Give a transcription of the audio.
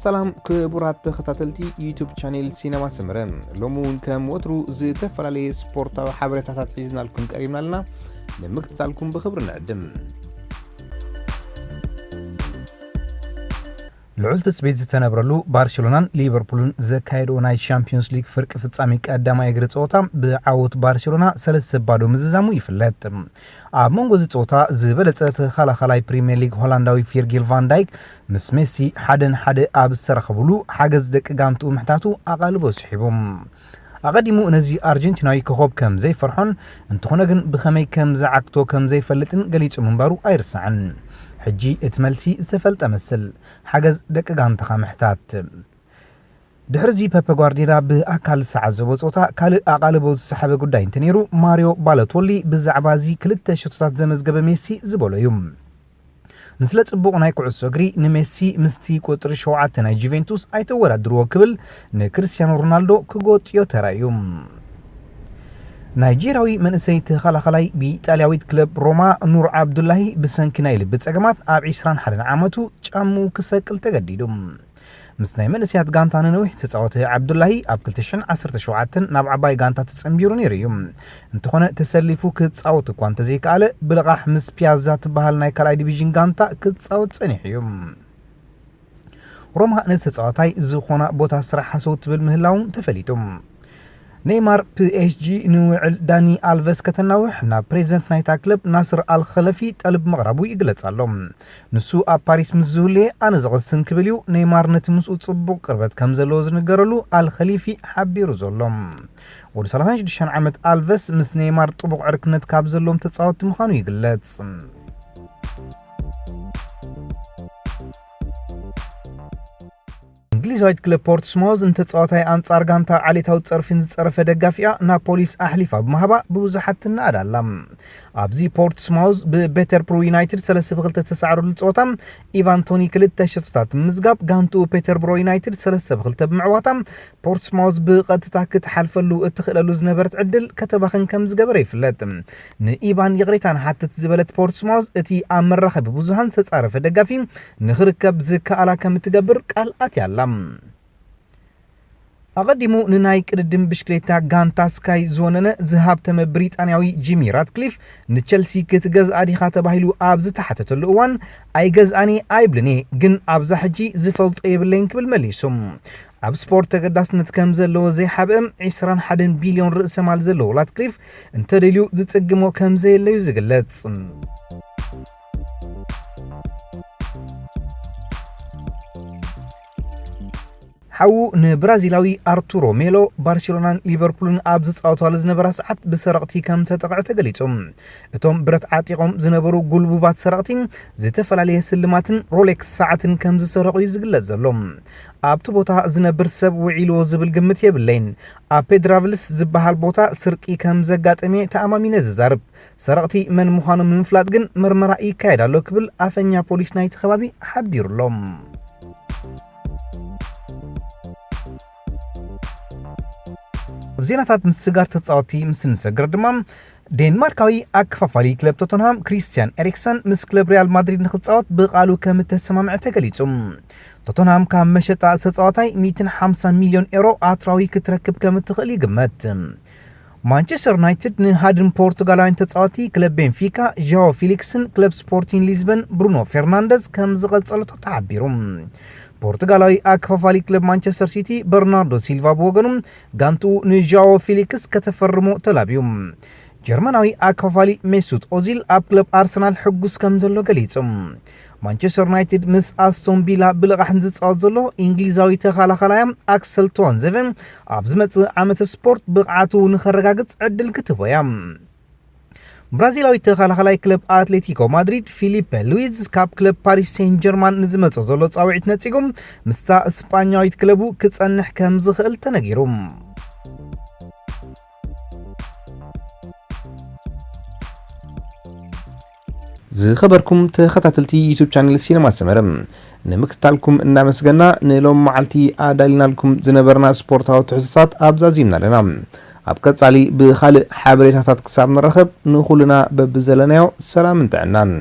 ሰላም ክቡራት ተኸታተልቲ ዩቱብ ቻኔል ሲነማ ሰመረ፣ ሎሚ እውን ከም ወትሩ ዝተፈላለየ ስፖርታዊ ሓበሬታታት ሒዝናልኩም ቀሪብና ኣለና። ንምክትታልኩም ብኽብሪ ንዕድም። ልዑል ትጽቢት ዝተነብረሉ ባርሴሎናን ሊቨርፑልን ዘካየድዎ ናይ ቻምፒዮንስ ሊግ ፍርቂ ፍጻሜ ቀዳማይ እግሪ ጸወታ ብዓወት ባርሴሎና ሰለስተ ባዶ ምዝዛሙ ይፍለጥ። ኣብ መንጎ እዚ ጸወታ ዝበለጸ ተኸላኻላይ ፕሪምየር ሊግ ሆላንዳዊ ቪርጊል ቫን ዳይክ ምስ ሜሲ ሓደ ንሓደ ኣብ ዝተራኸብሉ ሓገዝ ደቂ ጋንትኡ ምሕታቱ ኣቓልቦ ስሒቡ። ኣቐዲሙ ነዚ ኣርጀንቲናዊ ኮኾብ ከም ዘይፈርሖን እንተኾነ ግን ብኸመይ ከም ዝዓግቶ ከም ዘይፈልጥን ገሊጹ ምንባሩ ኣይርሳዕን። ሕጂ እቲ መልሲ ዝተፈልጠ መስል፣ ሓገዝ ደቂ ጋንትኻ ምሕታት። ድሕርዚ ፐፐ ጓርዲዮላ ብኣካል ዝሰዓዘቦ ጸወታ ካልእ ኣቓልቦ ዝሰሓበ ጉዳይ እንተነይሩ፣ ማሪዮ ባሎቶሊ ብዛዕባ እዚ ክልተ ሸቶታት ዘመዝገበ ሜሲ ዝበሎ እዩ። ንስለ ጽቡቕ ናይ ኩዕሶ እግሪ ንሜሲ ምስቲ ቁጽሪ ሸውዓተ ናይ ጁቬንቱስ ኣይተወዳድርዎ ክብል ንክርስቲያኖ ሮናልዶ ክጎጥዮ ተራእዩ። ናይጄርያዊ መንእሰይ ተኸላኻላይ ብኢጣልያዊት ክለብ ሮማ ኑር ዓብዱላሂ ብሰንኪ ናይ ልቢ ጸገማት ኣብ ዕስራን ሓደን ዓመቱ ጫምኡ ክሰቅል ተገዲዱ። ምስ ናይ መንእሰያት ጋንታ ንነዊሕ ዝተጻወተ ዓብዱላሂ ኣብ ክልተ ሽሕን ዓሰርተ ሸውዓተን ናብ ዓባይ ጋንታ ተጸንቢሩ ነይሩ እዩ። እንተኾነ ተሰሊፉ ክጻወት እኳ እንተዘይከኣለ ብልቓሕ ምስ ፒያዛ ትበሃል ናይ ካልኣይ ዲቪዥን ጋንታ ክጻወት ጸኒሑ እዩ። ሮማ ነዚ ተጻዋታይ ዝኾና ቦታ ስራሕ ሃሰው ትብል ምህላውን ተፈሊጡ። ኔይማር ፒኤስጂ ንውዕል ዳኒ ኣልቨስ ከተናውሕ ናብ ፕሬዚደንት ናይታ ክለብ ናስር ኣልኸለፊ ጠልብ ምቕራቡ ይግለጽ ኣሎ። ንሱ ኣብ ፓሪስ ምስ ዝህልየ ኣነ ዝቕስን ክብል እዩ ኔይማር ነቲ ምስኡ ጽቡቕ ቅርበት ከም ዘለዎ ዝንገረሉ ኣልኸሊፊ ሓቢሩ ዘሎ። ወዲ ሰላሳን ሽዱሽተን ዓመት ኣልቨስ ምስ ኔይማር ጥቡቕ ዕርክነት ካብ ዘለዎም ተጻወትቲ ምዃኑ ይግለጽ። እንግሊዛዊት ክለብ ፖርትስማውዝ ንተጻዋታይ ኣንጻር ጋንታ ዓሌታዊ ጸርፊን ዝጸረፈ ደጋፊኣ ናብ ፖሊስ ኣሕሊፋ ብምሃባ ብብዙሓት ትነኣድ ኣላ። ኣብዚ ፖርትስማውዝ ብቤተርብሩ ዩናይትድ ሰለስተ ብክልተ ዝተሳዕረሉ ጸወታ ኢቫን ቶኒ ክልተ ሸቶታት ብምዝጋብ ጋንትኡ ፔተርብሮ ዩናይትድ ሰለስተ ብክልተ ብምዕዋታ ፖርትስማውዝ ብቐጥታ ክትሓልፈሉ እትኽእለሉ ዝነበረት ዕድል ከተባኽን ከም ዝገበረ ይፍለጥ። ንኢቫን ይቕሬታ ንሓትት ዝበለት ፖርትስማውዝ እቲ ኣብ መራኸቢ ብዙሃን ዝተጻረፈ ደጋፊ ንኽርከብ ዝከኣላ ከም እትገብር ቃል ኣትያ ኣላ። ኣቐዲሙ ንናይ ቅድድም ብሽክሌታ ጋንታ ስካይ ዝወነነ ዝሃብተመ ብሪጣንያዊ ጂሚ ራትክሊፍ ንቸልሲ ክትገዝኣ ዲኻ ተባሂሉ ኣብ ዝተሓተተሉ እዋን ኣይገዝኣን እየ ኣይብልን እየ፣ ግን ኣብዛ ሕጂ ዝፈልጦ የብለይን ክብል መሊሱ። ኣብ ስፖርት ተገዳስነት ከም ዘለዎ ዘይሓብአ ዕስራን ሓደን ቢልዮን ርእሰ ማል ዘለዎ ራትክሊፍ እንተደልዩ ዝጽግሞ ከም ዘየለዩ ዝግለጽ። ሓዉ ንብራዚላዊ ኣርቱሮ ሜሎ ባርሴሎናን ሊቨርፑልን ኣብ ዝጻወታሉ ዝነበራ ሰዓት ብሰረቕቲ ከም ዝተጠቕዐ ተገሊጹ። እቶም ብረት ዓጢቖም ዝነበሩ ጉልቡባት ሰረቕቲ ዝተፈላለየ ስልማትን ሮሌክስ ሰዓትን ከም ዝሰረቑ እዩ ዝግለጽ ዘሎ። ኣብቲ ቦታ ዝነብር ሰብ ውዒልዎ ዝብል ግምት የብለይን። ኣብ ፔድራቭልስ ዝበሃል ቦታ ስርቂ ከም ዘጋጠመ ተኣማሚነ ዝዛርብ። ሰረቕቲ መን ምዃኖም ንምፍላጥ ግን መርመራ ይካየድ ኣሎ ክብል ኣፈኛ ፖሊስ ናይቲ ከባቢ ሓቢሩ ኣሎ። ኣብ ዜናታት ምስጋር ተጻወቲ ምስ እንሰግር ድማ ዴንማርካዊ ኣከፋፋሊ ክለብ ቶተንሃም ክሪስቲያን ኤሪክሰን ምስ ክለብ ሪያል ማድሪድ ንክጻወት ብቓሉ ከም እተሰማምዐ ተገሊጹ። ቶተንሃም ካብ መሸጣ ተጻዋታይ ሚእትን ሓምሳን ሚልዮን ኤሮ ኣትራዊ ክትረክብ ከም እትኽእል ይግመት። ማንቸስተር ዩናይትድ ንሃድን ፖርቱጋላውያን ተጻወቲ ክለብ ቤንፊካ ዣኦ ፊሊክስን ክለብ ስፖርቲን ሊዝበን ብሩኖ ፌርናንደዝ ከም ዝቐጸለቶ ተሓቢሩ። ፖርቱጋላዊ ኣከፋፋሊ ክለብ ማንቸስተር ሲቲ በርናርዶ ሲልቫ ብወገኑ ጋንትኡ ንዣኦ ፊሊክስ ከተፈርሞ ተላብዩ። ጀርመናዊ ኣከፋፋሊ ሜሱት ኦዚል ኣብ ክለብ ኣርሰናል ሕጉስ ከም ዘሎ ገሊጹ። ማንቸስተር ዩናይትድ ምስ ኣስቶን ቪላ ብልቓሕ ንዝጻወት ዘሎ እንግሊዛዊ ተኸላኻላይ ኣክሰል ቶዋንዘቨ ኣብ ዝመጽእ ዓመተ ስፖርት ብቕዓቱ ንኸረጋግጽ ዕድል ክትህቦ እያ። ብራዚላዊ ተኸላኻላይ ክለብ ኣትሌቲኮ ማድሪድ ፊሊፐ ሉዊዝ ካብ ክለብ ፓሪስ ሴን ጀርማን ንዝመጾ ዘሎ ጻውዒት ነጺጉ ምስታ ስጳኛዊት ክለቡ ክጸንሕ ከም ዝኽእል ተነጊሩ። ዝኸበርኩም ተኸታተልቲ ዩቱብ ቻነል ሲነማ ሰመረ፣ ንምክትታልኩም እናመስገና ንሎም መዓልቲ ኣዳሊናልኩም ዝነበርና ስፖርታዊ ትሕዝቶታት ኣብዛዚምና ኣለና። ኣብ ቀጻሊ ብኻልእ ሓበሬታታት ክሳብ ንራኸብ ንኹልና በብዘለናዮ ሰላምን ጥዕናን።